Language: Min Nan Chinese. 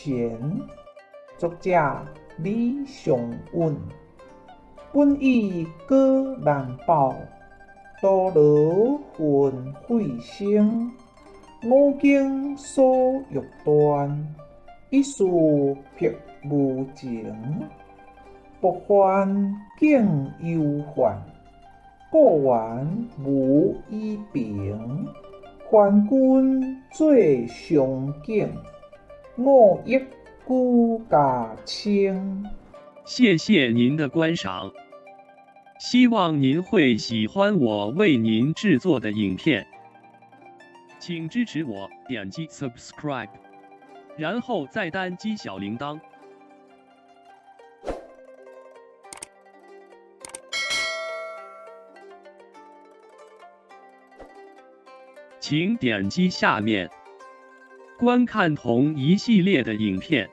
贤，作者李尚允。本意果难报，多劳魂费生。五经所欲断，一事辟无情。薄还敬忧患，故园无以平。还君做上景，五亿举家清。谢谢您的观赏，希望您会喜欢我为您制作的影片，请支持我点击 subscribe，然后再单击小铃铛。请点击下面观看同一系列的影片。